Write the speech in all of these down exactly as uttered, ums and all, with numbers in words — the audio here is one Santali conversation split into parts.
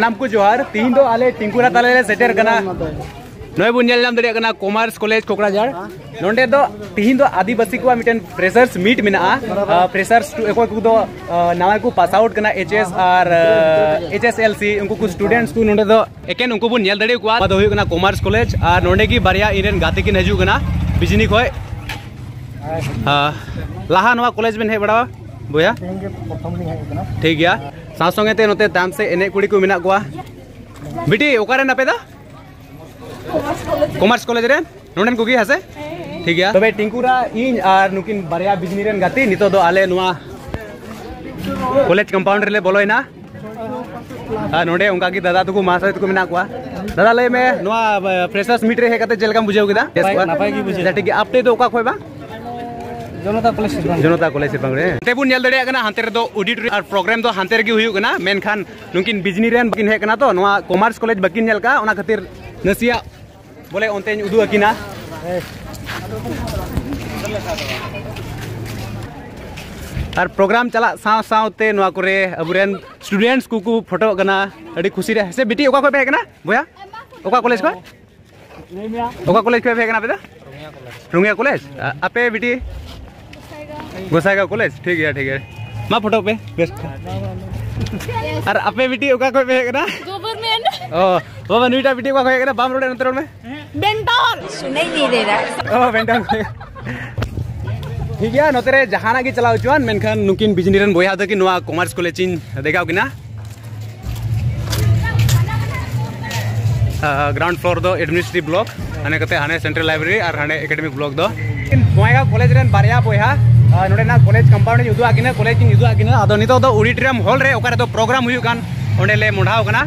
ᱥᱟᱱᱟᱢ ᱠᱚ ᱡᱚᱦᱟᱨ᱾ ᱛᱤᱦᱤᱧ ᱫᱚ ᱟᱞᱮ ᱴᱤᱝᱠᱩᱨᱟ ᱛᱟᱞᱟ ᱨᱮ ᱥᱮᱴᱮᱨ ᱠᱟᱱᱟ᱾ ᱱᱚᱜᱼᱚᱭ ᱵᱚᱱ ᱧᱮᱞ ᱧᱟᱢ ᱫᱟᱲᱮᱭᱟᱜ ᱠᱟᱱᱟ ᱠᱚᱢᱟᱨᱥ ᱠᱚᱞᱮᱡᱽ ᱠᱚᱠᱲᱟᱡᱷᱟᱲ᱾ ᱱᱚᱸᱰᱮ ᱫᱚ ᱛᱤᱦᱤᱧ ᱫᱚ ᱟᱹᱫᱤᱵᱟᱹᱥᱤ ᱠᱚᱣᱟᱜ ᱢᱤᱫᱴᱮᱱ ᱯᱷᱨᱮᱥᱟᱨᱥ ᱢᱤᱴ ᱢᱮᱱᱟᱜᱼᱟ᱾ ᱯᱷᱨᱮᱥᱟᱨᱥ ᱚᱠᱚᱭ ᱠᱚᱫᱚ ᱱᱟᱣᱟ ᱠᱚ ᱯᱟᱥ ᱟᱣᱩᱴ ᱠᱟᱱᱟ, ᱮᱭᱤᱪ ᱮᱥ ᱟᱨ ᱮᱭᱤᱪ ᱮᱥ ᱮᱞ ᱥᱤ, ᱩᱱᱠᱩ ᱠᱚ ᱥᱴᱩᱰᱮᱱᱴᱥ ᱠᱚ ᱱᱚᱸᱰᱮ ᱫᱚ ᱮᱠᱮᱱ ᱩᱱᱠᱩ ᱵᱚᱱ ᱧᱮᱞ ᱫᱟᱲᱮ ᱟᱠᱚᱣᱟ᱾ ᱱᱚᱣᱟ ᱫᱚ ᱦᱩᱭᱩᱜ ᱠᱟᱱᱟ ᱠᱚᱢᱟᱨᱥ ᱠᱚᱞᱮᱡᱽ ᱟᱨ ᱱᱚᱸᱰᱮ ᱜᱮ ᱵᱟᱨᱭᱟ ᱤᱧ ᱨᱮᱱ ᱜᱟᱛᱮ ᱠᱤᱱ ᱦᱤᱡᱩᱜ ᱠᱟᱱᱟ ᱵᱤᱡᱽᱱᱤ ᱠᱷᱚᱡ᱾ ᱞᱟᱦᱟ ᱱᱚᱣᱟ ᱠᱚᱞᱮᱡᱽ ᱵᱮᱱ ᱦᱮᱡ ᱵᱟᱲᱟᱣᱟ ᱵᱚᱭᱦᱟ? ᱛᱮᱦᱮᱧ ᱜᱮ ᱯᱨᱚᱛᱷᱚᱢ ᱞᱤᱧ ᱦᱮᱡ ᱟᱠᱟᱱᱟ᱾ ᱴᱷᱤᱠ ᱜᱮᱭᱟ᱾ ᱥᱟᱶ ᱥᱚᱸᱜᱮ ᱛᱮ ᱱᱚᱛᱮ ᱛᱟᱭᱚᱢ ᱥᱮᱫ ᱮᱱᱮᱡ ᱠᱩᱲᱤ ᱠᱚ ᱢᱮᱱᱟᱜ ᱠᱚᱣᱟ᱾ ᱵᱤᱴᱤ, ᱚᱠᱟᱨᱮᱱ ᱟᱯᱮ ᱫᱚ? ᱠᱚᱢᱟᱨᱥ ᱠᱚᱞᱮᱡᱽ ᱨᱮᱱ ᱱᱚᱸᱰᱮᱱ ᱠᱚᱜᱮ, ᱦᱮᱸ ᱥᱮ? ᱴᱷᱤᱠ ᱜᱮᱭᱟ᱾ ᱛᱚᱵᱮ ᱴᱤᱝᱠᱩᱨᱟ, ᱤᱧ ᱟᱨ ᱱᱩᱠᱤᱱ ᱵᱟᱨᱭᱟ ᱵᱤᱡᱽᱱᱤ ᱨᱮᱱ ᱜᱟᱛᱮ ᱱᱤᱛᱚᱜ ᱫᱚ ᱟᱞᱮ ᱱᱚᱣᱟ ᱠᱚᱞᱮᱡᱽ ᱠᱚᱢᱯᱟᱣᱩᱱᱰ ᱨᱮᱞᱮ ᱵᱚᱞᱚᱭᱮᱱᱟ᱾ ᱟᱨ ᱱᱚᱸᱰᱮ ᱚᱱᱠᱟ ᱜᱮ ᱫᱟᱫᱟ ᱛᱟᱠᱚ ᱢᱟᱥᱟᱭ ᱛᱟᱠᱚ ᱢᱮᱱᱟᱜ ᱠᱚᱣᱟ᱾ ᱫᱟᱫᱟ, ᱞᱟᱹᱭ ᱢᱮ, ᱱᱚᱣᱟ ᱯᱷᱨᱮᱥᱟᱨᱥ ᱢᱤᱴ ᱨᱮ ᱦᱮᱡ ᱠᱟᱛᱮ ᱪᱮᱫ ᱞᱮᱠᱟᱢ ᱵᱩᱡᱷᱟᱹᱣ ᱠᱮᱫᱟ? ᱱᱟᱯᱟᱭ, ᱱᱟᱯᱟᱭ ᱜᱮ ᱵᱩᱡᱷᱟᱹᱣ ᱟᱪᱪᱷᱟ, ᱴᱷᱤᱠ ᱜᱮᱭᱟ᱾ ᱟᱯᱮ ᱫᱚ ᱚᱠᱟ ᱠᱷᱚᱡ ᱵᱟᱝ? ᱡᱚᱱᱚᱛᱟ ᱠᱚᱞᱮᱡᱽ ᱥᱤᱨᱵᱟᱝ᱾ ᱡᱚᱱᱚᱛᱟ ᱠᱚᱞᱮᱡᱽ ᱥᱤᱨᱵᱟᱝ ᱨᱮ᱾ ᱱᱚᱛᱮ ᱵᱚᱱ ᱧᱮᱞ ᱫᱟᱲᱮᱭᱟᱜ ᱠᱟᱱᱟ, ᱦᱟᱱᱛᱮ ᱨᱮᱫᱚ ᱚᱰᱤᱴᱳᱨᱤᱭᱟᱢ ᱟᱨ ᱯᱨᱳᱜᱨᱟᱢ ᱫᱚ ᱦᱟᱱᱛᱮ ᱨᱮᱜᱮ ᱦᱩᱭᱩᱜ ᱠᱟᱱᱟ, ᱢᱮᱱᱠᱷᱟᱱ ᱱᱩᱠᱤᱱ ᱵᱤᱡᱽᱱᱤ ᱨᱮᱱ ᱵᱟᱹᱠᱤᱱ ᱦᱮᱡ ᱠᱟᱱᱟ, ᱛᱚ ᱱᱚᱣᱟ ᱠᱚᱢᱟᱨᱥ ᱠᱚᱞᱮᱡᱽ ᱵᱟᱹᱠᱤᱱ ᱧᱮᱞ ᱠᱟᱜᱼᱟ, ᱚᱱᱟ ᱠᱷᱟᱹᱛᱤᱨ ᱱᱟᱥᱮᱭᱟᱜ ᱵᱚᱞᱮ ᱚᱱᱛᱮᱧ ᱩᱫᱩᱜ ᱟᱹᱠᱤᱱᱟ᱾ ᱟᱨ ᱯᱨᱳᱜᱨᱟᱢ ᱪᱟᱞᱟᱜ ᱥᱟᱶ ᱥᱟᱶᱛᱮ ᱱᱚᱣᱟ ᱠᱚᱨᱮ ᱟᱵᱚᱨᱮᱱ ᱥᱴᱩᱰᱮᱱᱴᱥ ᱠᱚᱠᱚ ᱯᱷᱳᱴᱳᱜ ᱠᱟᱱᱟ᱾ ᱟᱹᱰᱤ ᱠᱷᱩᱥᱤ ᱨᱮ᱾ ᱥᱮ ᱵᱤᱴᱤ, ᱚᱠᱟ ᱠᱷᱚᱡ ᱯᱮ ᱦᱮᱡ ᱠᱟᱱᱟ ᱵᱚᱭᱦᱟ? ᱚᱠᱟ ᱠᱚᱞᱮᱡᱽ ᱠᱷᱚᱡ? ᱚᱠᱟ ᱠᱚᱞᱮᱡᱽ ᱯᱮ ᱦᱮᱡ ᱠᱟᱱᱟ ᱟᱯᱮ ᱫᱚ? ᱨᱩᱝᱜᱤᱭᱟ ᱠᱚᱞᱮᱡᱽ? ᱟ-, ᱟᱯᱮ ᱵᱤᱴᱤ? ᱜᱚᱸᱥᱟᱭᱜᱟᱸᱣ ᱠᱚᱞᱮᱡᱽ? ᱴᱷᱤᱠ ᱜᱮᱭᱟ, ᱴᱷᱤᱠ ᱜᱮᱭᱟ᱾ ᱢᱟ ᱯᱷᱳᱴᱳ ᱯᱮ, ᱵᱮᱥ᱾ ᱟᱨ ᱟᱯᱮ ᱵᱤᱴᱤ ᱚᱠᱟ ᱠᱷᱚᱡ ᱯᱮ ᱦᱮᱡ ᱠᱟᱱᱟ? ᱜᱚᱵᱷᱚᱨᱱᱢᱮᱱᱴ᱾ ᱚ, ᱵᱟᱵᱟ, ᱱᱩᱭᱴᱟᱜ ᱵᱤᱴᱤ ᱚᱠᱟ ᱠᱷᱚᱡ ᱦᱮᱡ ᱠᱟᱱᱟ? ᱵᱟᱢ ᱨᱚᱲᱮᱫ, ᱱᱚᱛᱮ ᱨᱚᱲ ᱢᱮ᱾ ᱵᱮᱱᱴᱚᱞ᱾ ᱥᱩᱱᱟᱹᱭ ᱫᱤ ᱨᱮ᱾ ᱚ, ᱵᱮᱱᱴᱚᱞ ᱠᱷᱚᱡ᱾ ᱴᱷᱤᱠ ᱜᱮᱭᱟ, ᱱᱚᱛᱮ ᱨᱮ ᱡᱟᱦᱟᱱᱟᱜ ᱜᱮ ᱪᱟᱞᱟᱣ ᱦᱚᱪᱚᱣᱟᱱ, ᱢᱮᱱᱠᱷᱟᱱ ᱱᱩᱠᱤᱱ ᱵᱤᱡᱽᱱᱤ ᱨᱮᱱ ᱵᱚᱭᱦᱟ ᱫᱚᱠᱤᱱ ᱱᱚᱣᱟ ᱠᱚᱢᱟᱨᱥ ᱠᱚᱞᱮᱡᱽ ᱤᱧ ᱫᱮᱠᱷᱟᱣ ᱠᱤᱱᱟ᱾ ᱜᱨᱟᱣᱩᱱᱰ ᱯᱷᱞᱳᱨ ᱫᱚ ᱮᱰᱢᱤᱱᱤᱥᱴᱨᱮᱴᱤᱵᱷ ᱵᱞᱚᱠ, ᱦᱟᱱᱮ ᱠᱟᱛᱮ ᱦᱟᱱᱮ ᱥᱮᱱᱴᱨᱟᱞ ᱞᱟᱭᱵᱨᱮᱨᱤ ᱟᱨ ᱦᱟᱱᱮ ᱮᱠᱟᱰᱮᱢᱤᱠ ᱵᱞᱚᱠ ᱫᱚ᱾ ᱵᱚᱸᱜᱟᱭᱜᱟᱸᱣ ᱠᱚᱞᱮᱡᱽ ᱨᱮᱱ ᱵᱟᱨᱭᱟ ᱵᱚᱭᱦᱟ, ᱟᱨ ᱱᱚᱸᱰᱮᱱᱟᱜ ᱠᱚᱞᱮᱡᱽ ᱠᱚᱢᱯᱟᱣᱩᱱᱰ ᱤᱧ ᱩᱫᱩᱜ ᱟᱹᱠᱤᱱᱟ, ᱠᱚᱞᱮᱡᱽ ᱤᱧ ᱩᱫᱩᱜ ᱟᱹᱠᱤᱱᱟ᱾ ᱟᱫᱚ ᱱᱤᱛᱚᱜ ᱫᱚ ᱚᱰᱤᱴᱳᱨᱤᱭᱟᱢ ᱦᱚᱞ ᱨᱮ ᱚᱠᱟ ᱨᱮᱫᱚ ᱯᱨᱳᱜᱨᱟᱢ ᱦᱩᱭᱩᱜ ᱠᱟᱱ, ᱚᱸᱰᱮ ᱞᱮ ᱢᱚᱰᱷᱟᱣ ᱠᱟᱱᱟ᱾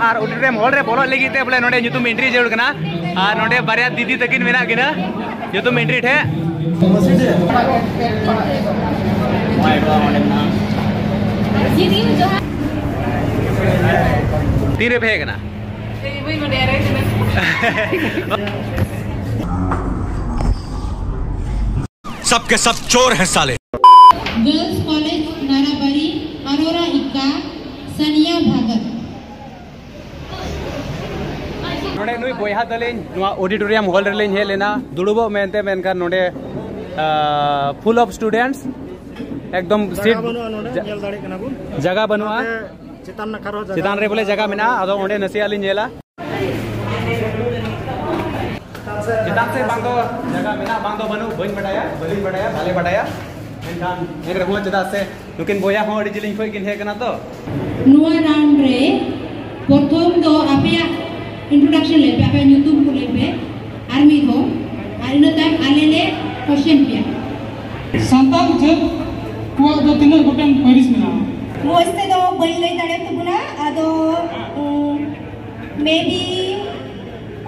ᱟᱨ ᱚᱰᱤᱴᱳᱨᱤᱭᱟᱢ ᱦᱚᱞ ᱨᱮ ᱵᱚᱞᱚᱜ ᱞᱟᱹᱜᱤᱫ ᱛᱮ ᱵᱚᱞᱮ ᱱᱚᱸᱰᱮ ᱧᱩᱛᱩᱢ ᱮᱱᱴᱨᱤ ᱡᱟᱹᱨᱩᱲ ᱠᱟᱱᱟ᱾ ᱟᱨ ᱱᱚᱸᱰᱮ ᱵᱟᱨᱭᱟ ᱫᱤᱫᱤ ᱛᱟᱹᱠᱤᱱ ᱢᱮᱱᱟᱜ ᱠᱤᱱᱟ, ᱧᱩᱛᱩᱢ ᱮᱱᱴᱨᱤ ᱴᱷᱮᱡ᱾ ᱛᱤᱨᱮ ᱯᱮ ᱦᱮᱡ ᱠᱟᱱᱟ? सबके सब चोर हैं साले। गर्ल्स कॉलेज नाराबारी, अरोरा इक्का, सनिया ᱱᱚᱰᱮ ᱱᱩᱭ ᱵᱚᱭᱦᱟ ᱛᱟᱹᱞᱤᱧ ᱱᱚᱣᱟ auditorium hall ᱨᱮᱞᱤᱧ ᱦᱮᱡ ᱞᱮᱱᱟ ᱫᱩᱲᱩᱵᱚᱜ ᱢᱮᱱᱛᱮ, ᱢᱮᱱᱠᱷᱟᱱ ᱱᱚᱰᱮ full of students, ᱮᱠᱫᱚᱢ seat ᱵᱟᱹᱱᱩᱜᱼᱟ ᱱᱚᱰᱮ, ᱡᱟ- ᱧᱮᱞ ᱫᱟᱲᱮᱭᱟᱜ ᱠᱟᱱᱟ ᱵᱚᱱ᱾ ᱡᱟᱭᱜᱟ ᱵᱟᱹᱱᱩᱜᱼᱟ᱾ ᱱᱚᱛᱮ ᱪᱮᱛᱟᱱ ᱱᱟᱠᱷᱟ ᱨᱮᱦᱚᱸ ᱡᱟᱭᱜᱟ ᱪᱮᱛᱟᱱ ᱨᱮ ᱵᱚᱞᱮ ᱡᱟᱭᱜᱟ ᱢᱮᱱᱟᱜᱼᱟ, ᱟᱫᱚ ᱚᱸᱰᱮ ᱱᱟᱥᱮᱭᱟᱜ ᱞᱤᱧ ᱧᱮᱞᱟ᱾ ᱪᱮᱛᱟᱱ ᱥᱮᱫ ᱵᱟᱝ ᱫᱚ ᱡᱟᱭᱜᱟ ᱢᱮᱱᱟᱜᱼᱟ, ᱵᱟᱝ ᱫᱚ ᱵᱟᱹᱱᱩᱜ, ᱵᱟᱹᱧ ᱵᱟᱰᱟᱭᱟ, ᱵᱟᱹᱞᱤᱧ ᱵᱟᱰᱟᱭᱟ᱾ ᱢᱮᱱᱠᱷᱟᱱ ᱮᱱ ᱨᱮᱦᱚᱸ ᱪᱮᱫᱟᱜ ᱥᱮ ᱱᱩᱠᱤᱱ ᱵᱚᱭᱦᱟ ᱦᱚᱸ ᱟᱹᱰᱤ ᱡᱤᱞᱤᱧ ᱠᱷᱚᱱ ᱠᱤᱱ ᱦᱮᱡ ᱠᱟᱱᱟ ᱛᱚ᱾ ᱱᱚᱣᱟ round ᱨᱮ ᱯᱨᱚᱛᱷᱚᱢ ᱫᱚ ᱟᱯᱮᱭᱟᱜ introduction ᱞᱟᱹᱭ ᱯᱮ, ᱟᱯᱮᱭᱟᱜ ᱧᱩᱛᱩᱢ ᱠᱚ ᱞᱟᱹᱭ ᱯᱮ, ᱟᱨ ᱢᱤᱫ ᱫᱷᱟᱣ, ᱟᱨ ᱤᱱᱟᱹ ᱛᱟᱭᱚᱢ ᱟᱞᱮ ᱞᱮ question ᱯᱮᱭᱟ᱾ ᱥᱟᱱᱛᱟᱲ ᱡᱟᱹᱛ ᱠᱚᱣᱟᱜ ᱫᱚ ᱛᱤᱱᱟᱹᱜ ᱜᱚᱴᱟᱝ ᱯᱟᱹᱨᱤᱥ ᱢᱮᱱᱟᱜᱼᱟ? ᱢᱚᱡᱽ ᱛᱮᱫᱚ ᱵᱟᱹᱧ ᱞᱟᱹᱭ ᱫᱟᱲᱮᱭᱟᱜ ᱛᱟᱵᱚᱱᱟ, ᱟᱫᱚ ᱩᱢ, maybe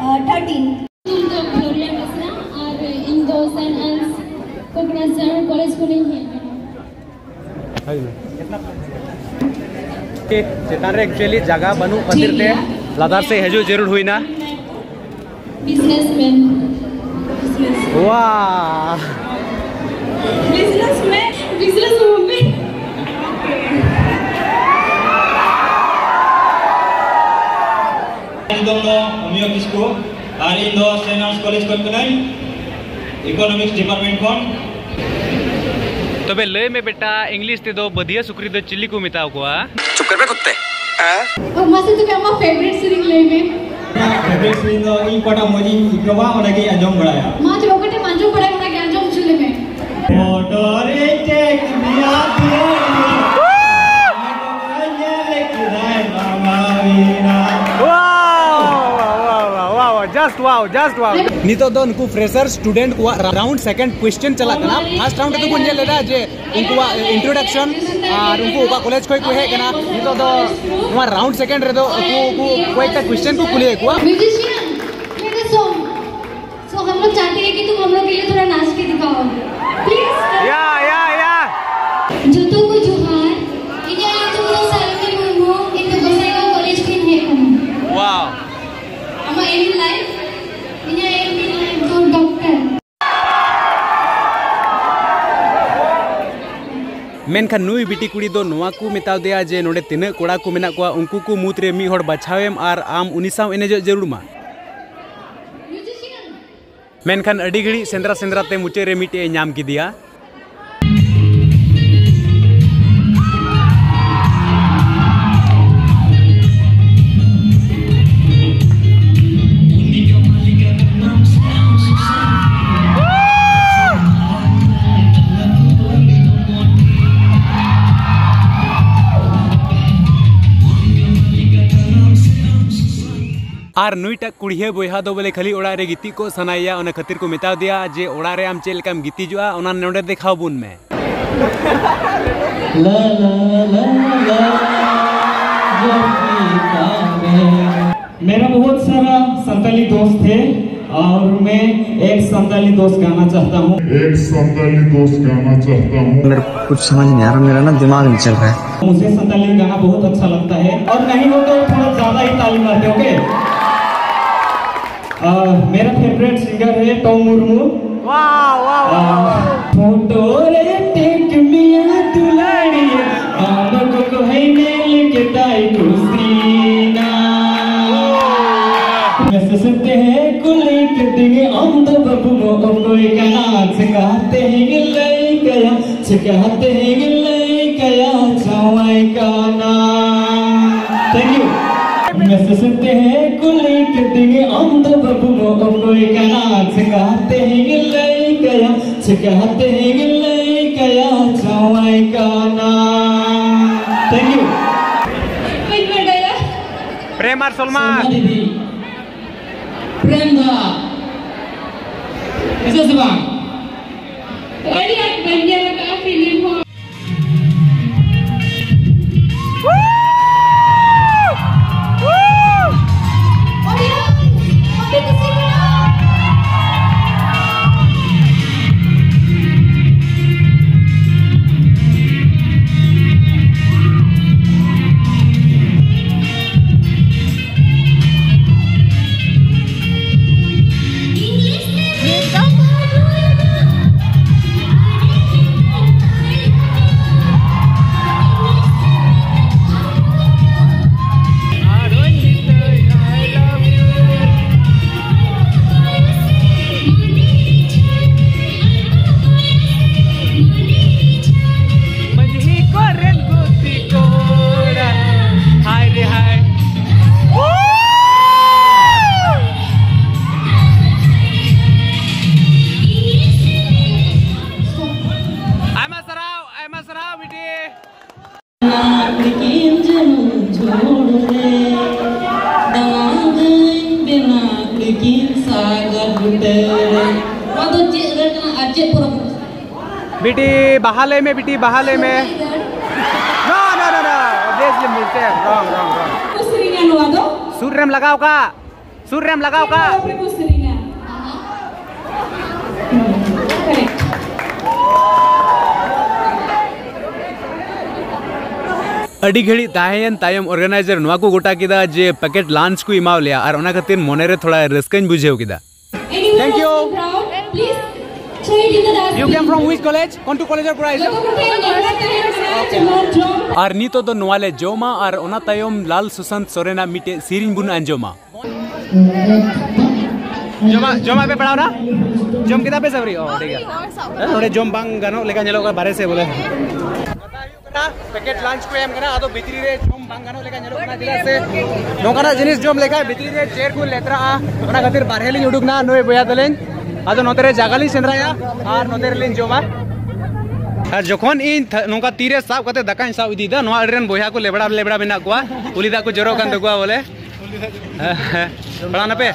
uh, thirteen. ᱧᱩᱛᱩᱢ ᱫᱚ ᱜᱞᱳᱨᱤᱭᱟ ᱵᱮᱥᱨᱟ ᱟᱨ ᱤᱧ ᱫᱚ Saint Anne's Cocknajhar College ᱠᱷᱚᱱᱤᱧ ᱦᱮᱡ ᱟᱠᱟᱱᱟ᱾ ᱪᱮᱛᱟᱱ ᱨᱮ actually ᱡᱟᱭᱜᱟ ᱵᱟᱹᱱᱩᱜ ᱠᱷᱟᱹᱛᱤᱨ ᱛᱮ ᱞᱟᱛᱟᱨ ᱥᱮᱫ ᱦᱤᱡᱩᱜ ᱡᱟᱹᱨᱩᱲ ᱦᱩᱭᱱᱟ᱾ Businessman. ᱵᱟᱦ᱾ Businessman, business woman. ᱧᱩᱛᱩᱢ ᱫᱚ ᱚᱢᱤᱭᱚ ᱠᱤᱥᱠᱩ ᱟᱨ ᱤᱧ ᱫᱚ Saint Anne's College ᱠᱷᱚᱱ ᱠᱟᱹᱱᱟᱹᱧ, Economics Department ᱠᱷᱚᱱ᱾ ᱛᱚᱵᱮ ᱞᱟᱹᱭ ᱢᱮ ᱵᱮᱴᱟ, English ᱛᱮᱫᱚ ᱵᱟᱹᱫᱷᱤᱭᱟᱹ ᱥᱩᱠᱨᱤ ᱫᱚ ᱪᱤᱞᱤ ᱠᱚ ᱢᱮᱛᱟ ᱠᱚᱣᱟ? चुप कर बे कुत्ते। ᱢᱟᱥᱮ ᱛᱚᱵᱮ ᱟᱢᱟᱜ favourite ᱥᱮᱨᱮᱧ ᱞᱟᱹᱭ ᱢᱮ᱾ ᱤᱧᱟᱹᱜ favourite ᱥᱮᱨᱮᱧ ᱫᱚ ᱤᱧ ᱚᱠᱟᱴᱟᱜ ᱢᱚᱡᱽ ᱤᱧ ᱟᱹᱭᱠᱟᱹᱣᱟ ᱚᱱᱟᱜᱮ ᱟᱸᱡᱚᱢ ᱵᱟᱲᱟᱭᱟ᱾ ᱢᱟ ᱛᱚᱵᱮ ᱚᱠᱟᱴᱟᱜ ᱟᱸᱡᱚᱢ ᱵᱟᱲᱟᱭᱟ ᱚᱱᱟᱜᱮ ᱟᱸᱡᱚᱢ ᱦᱚᱪᱚ ᱞᱮᱢᱮ᱾ ᱢᱚᱴᱚᱨᱮ ᱴᱮᱠ ᱢᱮᱭᱟ ᱯᱷᱤᱨ ᱧᱮᱞ ᱠᱮᱫᱟᱭ ᱢᱟᱢᱟ ᱢᱮᱨᱟ᱾ Wow, wow, wow, wow, wow, just wow, just wow. ᱱᱤᱛᱚᱜ ᱫᱚ ᱱᱩᱠᱩ fresher student ᱠᱚᱣᱟᱜ round second question ᱪᱟᱞᱟᱜ ᱠᱟᱱᱟ᱾ First round ᱨᱮᱫᱚ ᱵᱚᱱ ᱧᱮᱞ ᱞᱮᱫᱟ ᱡᱮ ᱩᱱᱠᱩᱣᱟᱜ introduction ᱟᱨ ᱩᱱᱠᱩ ᱚᱠᱟ college ᱠᱷᱚᱱ ᱠᱚ ᱦᱮᱡ ᱠᱟᱱᱟ᱾ ᱱᱤᱛᱚᱜ ᱫᱚ ᱱᱚᱣᱟ round second ᱨᱮᱫᱚ ᱩᱱᱠᱩ, ᱩᱱᱠᱩ ᱠᱚᱭᱮᱠᱴᱟ question ᱠᱚ ᱠᱩᱞᱤᱭᱮᱫ ᱠᱚᱣᱟ। Musician, play the song. So हम लोग चाहते हैं कि तुम हम लोग के लिए थोड़ा नाच के दिखाओ। Please. Yeah, yeah, yeah. ᱡᱚᱛᱚ ᱠᱚ ᱡᱚᱦᱟᱨ᱾ ᱤᱧᱟᱹᱜ ᱧᱩᱛᱩᱢ ᱫᱚ ᱥᱟᱞᱢᱤ ᱢᱩᱨᱢᱩ᱾ ᱤᱧ ᱫᱚ ᱜᱚᱥᱟᱭᱜᱟᱸᱣ college ᱠᱷᱚᱱ ᱦᱮᱡ ᱠᱟᱱᱟ᱾ Wow. ᱟᱢᱟᱜ aim in life? ᱤᱧᱟᱹᱜ aim in life ᱫᱚ doctor. ᱢᱮᱱᱠᱷᱟᱱ ᱱᱩᱭ ᱵᱤᱴᱤ ᱠᱩᱲᱤ ᱫᱚ ᱱᱚᱣᱟ ᱠᱚ ᱢᱮᱛᱟᱣ ᱫᱮᱭᱟ ᱡᱮ ᱱᱚᱰᱮ ᱛᱤᱱᱟᱹᱜ ᱠᱚᱲᱟ ᱠᱚ ᱢᱮᱱᱟᱜ ᱠᱚᱣᱟ, ᱩᱱᱠᱩ ᱠᱚ ᱢᱩᱫᱽᱨᱮ ᱢᱤᱫ ᱦᱚᱲ ᱵᱟᱪᱷᱟᱣᱮᱢ ᱟᱨ ᱟᱢ ᱩᱱᱤ ᱥᱟᱶ ᱮᱱᱮᱡᱚᱜ ᱡᱟᱹᱨᱩᱲ ᱢᱟ᱾ ᱢᱮᱱᱠᱷᱟᱱ ᱟᱹᱰᱤ ᱜᱷᱟᱹᱲᱤᱡ ᱥᱮᱸᱫᱽᱨᱟ ᱥᱮᱸᱫᱽᱨᱟ ᱛᱮ ᱢᱩᱪᱟᱹᱫ ᱨᱮ ᱢᱤᱫᱴᱮᱡ ᱮ ᱧᱟᱢ ᱠᱮᱫᱮᱭᱟ᱾ ᱟᱨ ᱱᱩᱭᱴᱟᱜ ᱠᱩᱲᱤᱭᱟᱹ ᱵᱚᱭᱦᱟ ᱫᱚ ᱵᱚᱞᱮ ᱠᱷᱟᱹᱞᱤ ᱚᱲᱟᱜ ᱨᱮ ᱜᱤᱛᱤᱡ ᱠᱚᱜ ᱥᱟᱱᱟᱭᱮᱭᱟ, ᱚᱱᱟ ᱠᱷᱟᱹᱛᱤᱨ ᱠᱚ ᱢᱮᱛᱟ ᱫᱮᱭᱟ ᱡᱮ ᱚᱲᱟᱜ ᱨᱮ ᱟᱢ ᱪᱮᱫ ᱞᱮᱠᱟᱢ ᱜᱤᱛᱤᱡᱚᱜᱼᱟ, ᱚᱱᱟ ᱱᱚᱰᱮ ᱫᱮᱠᱷᱟᱣ ᱵᱚᱱ ᱢᱮ᱾ ᱞᱟ, ᱞᱟ, ᱞᱟ, ᱞᱟ, ᱡᱚᱵᱤ ᱛᱟᱵᱮ᱾ मेरा बहुत सारा संताली दोस्त है और मैं एक संताली दोस्त गाना चाहता हूँ। एक संताली दोस्त गाना चाहता हूँ। मेरे को कुछ समझ नहीं आ रहा, मेरा ना दिमाग नहीं चल रहा है। मुझे संताली गाना बहुत अच्छा लगता है और नहीं हो तो थोड़ा ज्यादा ही ताली मारते, ओके? आ, मेरा फेवरेट सिंगर है टॉम मुर्मू। वाह, वाह, वाह, आ, वाह। फोटो रे टेक मिया दुलारिया, आम को कोई मेल के ताई कुसीना। वैसे सुनते हैं कुली के दिन, आम तो बबू वो कोई का नाच कहते हैं, लई गया, कहते हैं, लई गया, जवाई का नाम। Thank you। वैसे सुनते हैं कुली के दिन, आम तो बबू वो कोई का नाच कहते हैं, लई गया, कहते हैं, लई गया, जवाई का नाम। Thank you। प्रेम और सलमान। सलमान दीदी। प्रेम दा। ᱵᱩᱡᱷᱟᱹᱣ ᱥᱮ ᱵᱟᱝ? ᱟᱹᱰᱤ ᱟᱸᱴ ᱵᱟᱹᱧ ᱧᱮᱞ ᱟᱠᱟᱫᱼᱟ ᱯᱷᱤᱞᱢ ᱦᱚᱸ᱾ ᱵᱤᱴᱤ, ᱵᱟᱦᱟ ᱞᱟᱹᱭ ᱢᱮ, ᱵᱤᱴᱤ, ᱵᱟᱦᱟ ᱞᱟᱹᱭ ᱢᱮ᱾ No, no, no, no. Obviously mistake. Wrong, wrong, wrong. ᱥᱩᱨ ᱨᱮᱢ ᱞᱟᱜᱟᱣ ᱠᱟᱜ᱾ ᱥᱩᱨ ᱨᱮᱢ ᱞᱟᱜᱟᱣ ᱠᱟᱜ᱾ ᱟᱹᱰᱤ ᱜᱷᱟᱹᱲᱤᱡ ᱛᱟᱦᱮᱸᱭᱮᱱ ᱛᱟᱭᱚᱢ organizer ᱱᱚᱣᱟ ᱠᱚ ᱜᱚᱴᱟ ᱠᱮᱫᱟ ᱡᱮ packet lunch ᱠᱚ ᱮᱢᱟᱣ ᱞᱮᱭᱟ, ᱟᱨ ᱚᱱᱟ ᱠᱷᱟᱹᱛᱤᱨ ᱢᱚᱱᱮ ᱨᱮ ᱛᱷᱚᱲᱟ ᱨᱟᱹᱥᱠᱟᱹᱧ ᱵᱩᱡᱷᱟᱹᱣ ᱠᱮᱫᱟ᱾ Thank you. You came from which college? Kontu college ᱯᱩᱨᱟ ᱦᱤᱡᱩᱜ᱾ ᱟᱨ ᱱᱤᱛᱚᱜ ᱫᱚ ᱱᱚᱣᱟ ᱞᱮ ᱡᱚᱢᱟ ᱟᱨ ᱚᱱᱟ ᱛᱟᱭᱚᱢ ᱞᱟᱞ ᱥᱩᱥᱟᱱᱛ ᱥᱚᱨᱮᱱᱟᱜ ᱢᱤᱫᱴᱮᱡ ᱥᱮᱨᱮᱧ ᱵᱚᱱ ᱟᱸᱡᱚᱢᱟ᱾ ᱡᱚᱢᱟᱜ, ᱡᱚᱢᱟᱜ ᱯᱮ ᱯᱟᱲᱟᱣᱱᱟ? ᱡᱚᱢ ᱠᱮᱫᱟ ᱯᱮ ᱥᱮ ᱟᱹᱣᱨᱤ? ᱚ, ᱴᱷᱤᱠ ᱜᱮᱭᱟ᱾ ᱦᱮᱸ, ᱱᱚᱰᱮ ᱡᱚᱢ ᱵᱟᱝ ᱜᱟᱱᱚᱜ ᱞᱮᱠᱟ ᱧᱮᱞᱚᱜ ᱠᱟᱱᱟ ᱵᱟᱨᱦᱮ ᱥᱮᱫ ᱵᱚᱞᱮ᱾ ᱯᱮᱠᱮᱴ ᱞᱟᱧᱪ ᱠᱚ ᱮᱢ ᱠᱟᱱᱟ, ᱟᱫᱚ ᱵᱷᱤᱛᱨᱤ ᱨᱮ ᱡᱚᱢ ᱵᱟᱝ ᱜᱟᱱᱚᱜ ᱞᱮᱠᱟ ᱧᱮᱞᱚᱜ ᱠᱟᱱᱟ, ᱪᱮᱫᱟᱜ ᱥᱮ ᱱᱚᱝᱠᱟᱱᱟᱜ ᱡᱤᱱᱤᱥ ᱡᱚᱢ ᱞᱮᱠᱷᱟᱱ ᱵᱷᱤᱛᱨᱤ ᱨᱮ ᱪᱮᱭᱟᱨ ᱠᱚ ᱞᱮᱛᱨᱟᱜᱼᱟ᱾ ᱚᱱᱟ ᱠᱷᱟᱹᱛᱤᱨ ᱵᱟᱨᱦᱮ ᱞᱤᱧ ᱩᱰᱩᱠ ᱱᱟ ᱱᱩᱭ ᱵᱚᱭᱦᱟ ᱛᱟᱹᱞᱤᱧ᱾ ᱟᱫᱚ ᱱᱚᱛᱮ ᱨᱮ ᱡᱟᱭᱜᱟ ᱞᱤᱧ ᱥᱮᱸᱫᱽᱨᱟᱭᱟ ᱟᱨ ᱱᱚᱛᱮ ᱨᱮᱞᱤᱧ ᱡᱚᱢᱟ᱾ ᱟᱨ ᱡᱚᱠᱷᱚᱱ ᱤᱧ ᱛᱷᱟ-, ᱱᱚᱝᱠᱟ ᱛᱤᱨᱮ ᱥᱟᱵ ᱠᱟᱛᱮ ᱫᱟᱠᱟᱧ ᱥᱟᱵ ᱤᱫᱤᱭᱮᱫᱟ, ᱱᱚᱣᱟ ᱟᱹᱰᱤ ᱨᱮᱱ ᱵᱚᱭᱦᱟ ᱠᱚ ᱞᱮᱵᱲᱟ ᱞᱮᱵᱲᱟ ᱢᱮᱱᱟᱜ ᱠᱚᱣᱟ, ᱩᱞᱤ ᱫᱟᱜ ᱠᱚ ᱡᱚᱨᱚᱜ ᱠᱟᱱ ᱛᱟᱠᱚᱣᱟ ᱵᱚᱞᱮ᱾ ᱯᱟᱲᱟᱣ ᱱᱟᱯᱮ?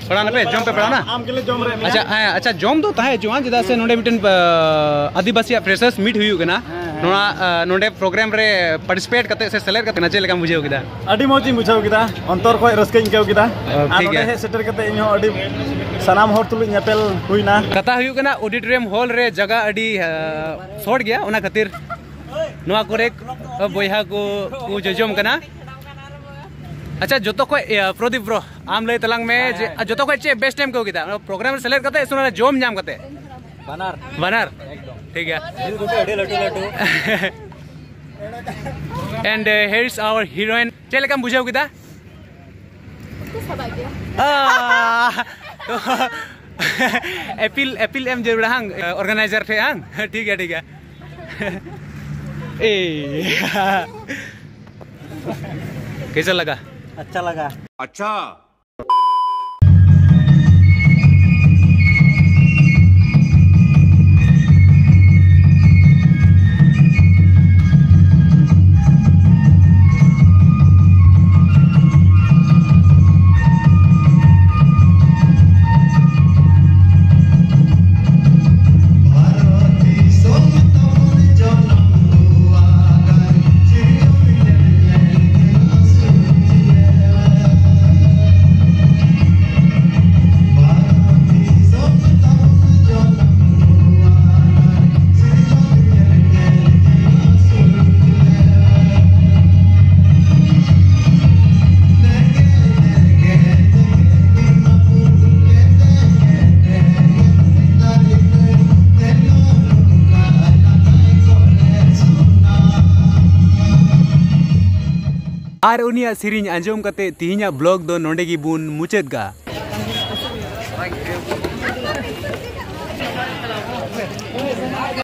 ᱯᱟᱲᱟᱣ ᱱᱟᱯᱮ? ᱡᱚᱢ ᱯᱮ ᱯᱟᱲᱟᱣ ᱱᱟ? ᱟᱢ ᱜᱮᱞᱮ ᱡᱚᱢ ᱨᱮ ᱢᱮᱭᱟ᱾ ᱟᱪᱪᱷᱟ, ᱦᱮᱸ, ᱟᱪᱪᱷᱟ, ᱡᱚᱢ ᱫᱚ ᱛᱟᱦᱮᱸ ᱦᱚᱪᱚᱣᱟᱱ, ᱪᱮᱫᱟᱜ ᱥᱮ ᱱᱚᱰᱮ ᱢᱤᱫᱴᱮᱱ, ᱟ, ᱟᱹᱫᱤᱵᱟᱹᱥᱤᱭᱟᱜ freshers meet ᱦᱩᱭᱩᱜ ᱠᱟᱱᱟ᱾ ᱦᱮᱸ, ᱦᱮᱸ᱾ ᱱᱚᱣᱟ, ᱟ, ᱱᱚᱰᱮ program ᱨᱮ participate ᱠᱟᱛᱮ ᱥᱮ ᱥᱮᱞᱮᱫ ᱠᱟᱛᱮ ᱪᱮᱫ ᱞᱮᱠᱟᱢ ᱵᱩᱡᱷᱟᱹᱣ ᱠᱮᱫᱟ? ᱟᱹᱰᱤ ᱢᱚᱡᱽ ᱤᱧ ᱵᱩᱡᱷᱟᱹᱣ ᱠᱮᱫᱟ, ᱚᱱᱛᱚᱨ ᱠᱷᱚᱱ ᱨᱟᱹᱥᱠᱟᱹᱧ ᱟᱹᱭᱠᱟᱹᱣ ᱠᱮᱫᱟ᱾ ᱚ, ᱟᱨ ᱴᱷᱤᱠ ᱱᱚᱰᱮ ᱜᱮᱭᱟ᱾ ᱦᱮᱡ ᱥᱮᱴᱮᱨ ᱠᱟᱛᱮ ᱤᱧ ᱦᱚᱸ ᱟᱹᱰᱤ ᱥᱟᱱᱟᱢ ᱦᱚᱲ ᱛᱩᱞᱩᱡ ᱧᱮᱯᱮᱞ ᱦᱩᱭᱱᱟ᱾ ᱠᱟᱛᱷᱟ ᱦᱩᱭᱩᱜ ᱠᱟᱱᱟ, auditorium hall ᱨᱮ ᱡᱟᱭᱜᱟ ᱟᱹᱰᱤ, ᱟ, short ᱜᱮᱭᱟ, ᱚᱱᱟ ᱠᱷᱟᱹᱛᱤᱨ ᱱᱚᱣᱟ ᱠᱚᱨᱮ ᱵᱚᱭᱦᱟ ᱠᱚ, ᱠᱚ ᱡᱚᱡᱚᱢ ᱠᱟᱱᱟ᱾ ᱟᱪᱪᱷᱟ, ᱡᱚᱛᱚ ᱠᱷᱚᱡ, ᱤᱭᱟᱹ, ᱯᱨᱚᱫᱤᱯ bro, ᱟᱢ ᱞᱟᱹᱭ ᱛᱟᱞᱟᱝ ᱢᱮ ᱡᱮ, ᱦᱮᱸ᱾ ᱡᱚᱛᱚ ᱠᱷᱚᱡ ᱪᱮᱫ best ᱮᱢ ᱟᱹᱭᱠᱟᱹᱣ ᱠᱮᱫᱟ ᱱᱚᱣᱟ program ᱨᱮ ᱥᱮᱞᱮᱫ ᱠᱟᱛᱮ ᱥᱮ ᱚᱱᱟ ᱡᱚᱢ ᱧᱟᱢ ᱠᱟᱛᱮ? ᱵᱟᱱᱟᱨ᱾ ᱵᱟᱱᱟᱨ? ᱮᱠᱫᱚᱢ᱾ ᱴᱷᱤᱠ ᱜᱮᱭᱟ᱾ ᱡᱤᱞ ᱩᱛᱩ ᱟᱹᱰᱤ ᱞᱟᱹᱴᱩ ᱞᱟᱹᱴᱩ᱾ And, uh, here's our heroine. ᱪᱮᱫ ᱞᱮᱠᱟᱢ ᱵᱩᱡᱷᱟᱹᱣ ᱠᱮᱫᱟ? ᱩᱛᱩ ᱥᱟᱵᱟᱜ ᱜᱮᱭᱟ᱾ ᱟᱦ! ᱟᱯᱤᱞ, ᱟᱯᱤᱞ ᱮᱢ ᱡᱟᱹᱨᱩᱲᱟ ᱦᱟᱝ, organizer ᱴᱷᱮᱡ ᱦᱟᱝ? ᱴᱷᱤᱠ ᱜᱮᱭᱟ, ᱴᱷᱤᱠ ᱜᱮᱭᱟ᱾ ᱮᱭ᱾ कैसा लगा? अच्छा लगा। अच्छा। ᱟᱨ ᱩᱱᱤᱭᱟᱜ ᱥᱮᱨᱮᱧ ᱟᱸᱡᱚᱢ ᱠᱟᱛᱮ ᱛᱤᱦᱤᱧᱟᱜ ᱵᱞᱚᱜ ᱫᱚ ᱱᱚᱰᱮ ᱜᱮᱵᱚᱱ ᱢᱩᱪᱟᱹᱫ ᱠᱟᱜᱼᱟ᱾